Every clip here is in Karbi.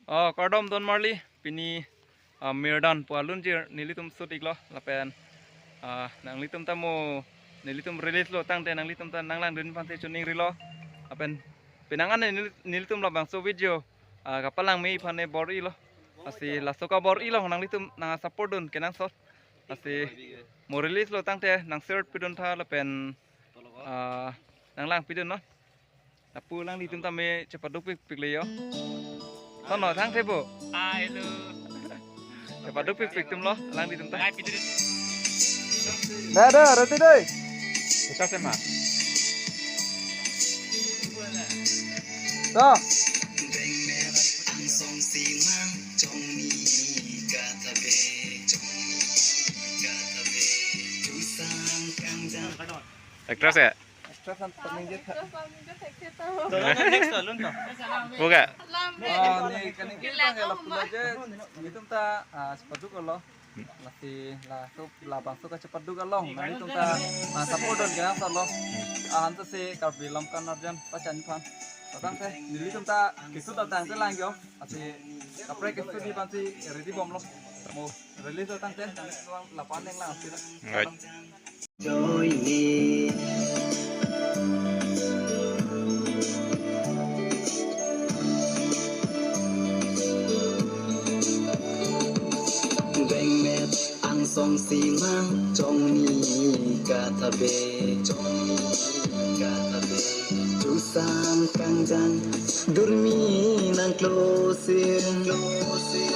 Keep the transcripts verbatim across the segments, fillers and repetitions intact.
Oh, kardom don marli, pini, ah, Mirdan pu alunjir nelitum shoot iklo, lapen, ah, nanglitum ta mo, nelitum release lo tangte nanglitum ta nanglangdun aphan si choningri lo, lapen penang an neli-, nelitum labangso video, ah, kapalang me aphan ne bor-ilo, lasi laso kabor-ilo nanglitum nang support dun kenangsot, lasi mo release lo tangte nang share pidun tha lapen, ah, nanglangpidun non. Lapu alanglitum tame chepaduk pikpik le yo. Tono thang thebo. Ai lo. Chepaduk pikpik atum lo, alanglitum ta. Ngai pidun. Dada, roti doi. Bisa sema. To. Actress ya? Extra san paning je tha. Extra san paning je tha. Next to, lun to. Buka. Lam. Oh, ne kaning ke tang la pula je. Nelitum ta, ah, chepaduk lo. Lasi la so labangso kachepaduk along. Nelitum ta, ah, support dun kenangsot lo. Ah, anto si Karbi Lamkan Arjan pachan phan. Tangte nelitum ta keso ta tangte lang yo. Lasi kaprek keso di aphan si ready bomlo. Mo release tangte lapu aneng lang sila. Right. Joy ni. Bengmet angsong simang chongni kathabe, chongni kathabe. Chusam kangjang durmi nangklosin, klosin.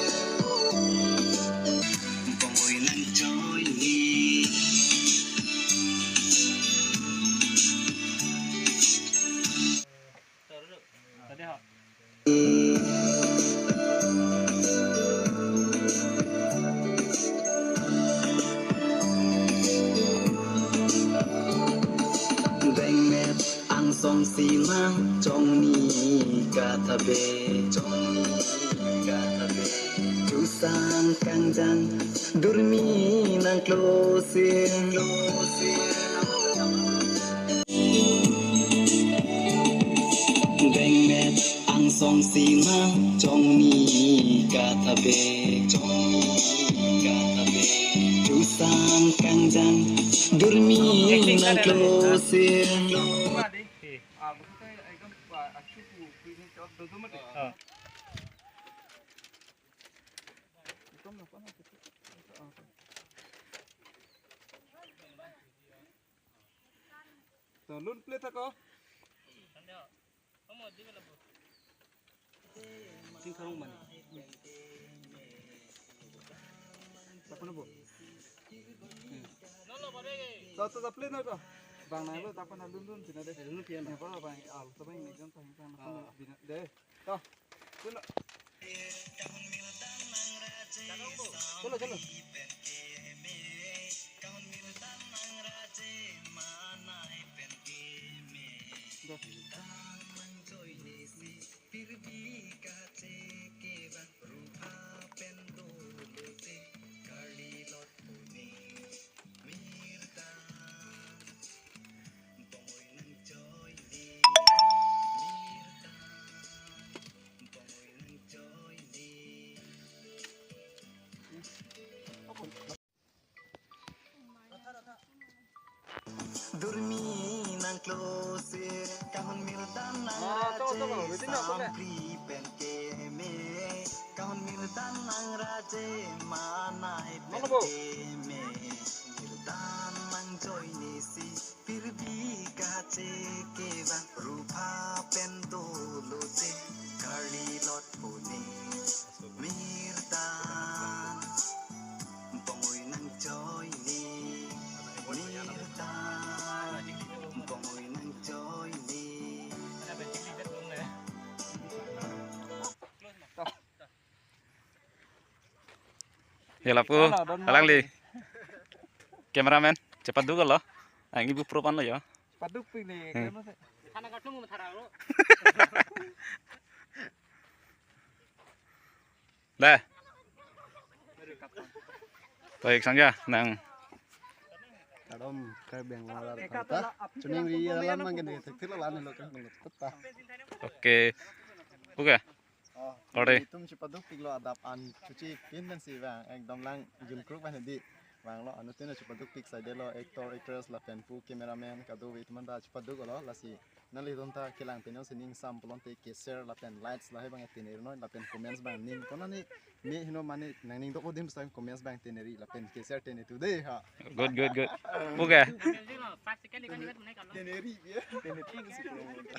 Bongoi nang joy ni. Bengmet angsong simang chongni kathabe, chongni kathabe. Chusam kangjang durmi nangklosin, klosin. Bengmet angsong simang chongni kathabe, chongni kathabe. Chusam kangjang durmi nangklosin. To lun play thak ko. Sing karung mani. Tapan bo. Hmm. To, to, to play na to. Bang na lo tapan lun lun pina de. Lun pina. Ya, bang, al, to bang, exam ta hing tang na bina de. To. Chalo. Chalo, chalo. Durmi nangklosin, kahun Mirdan nang raje, sampri pen keme, kahun Mirdan nang raje, manai pen keme, Mirdan nang joy ni si, pirbi kache keba, rupa pen dolo te, kali lot pone, Mirdan. Bongoi nang joy ni, Mirdan. Bongoi nang joy ni. Ya lapu, alangli. Cameraman, chepaduk lo. Ang ibu pro pan lo ya. Paduk pini, hmm. Kana kartu mo mathara lo. Dah. Baik, sangja nang. Kadom, kai beng wala kanta. Chuning ri ya lan mang gini, thik thik lan lo kan, lo teta. Oke. Oke. Oh, Ore. Itum chepaduk piklo adap an chuchi pin pensi bang ekdom lang jun kruk bang di. Bang lo anuttin chepaduk pik saide lo actor, actress lapen pu cameraman kadokave itum anta chepaduk lo lasi nanglitum ta kelang pen sining sam pulote ke share lapen likes lahai bang tengneri noi lapen comments bang ning konane me heno mane nangning dok odim sang comments bang tengneri lapen ke share tengneri today ha. Good, good, good. Oke. Tengneri ya. Tengneri si promote.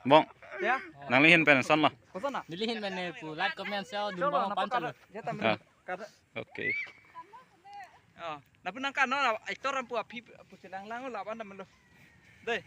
Bong. Ya. Nanglihin pen son lo. Kosana? Nelihin pen ne pu like comment share dun Cholo, bang napa pan chalo. Kar-, ya, tamen. Ah. Kar-, Oke. Oh, napa nang kan no, actor pu aphi pu chelang lang lo, apa namen lo. Dei.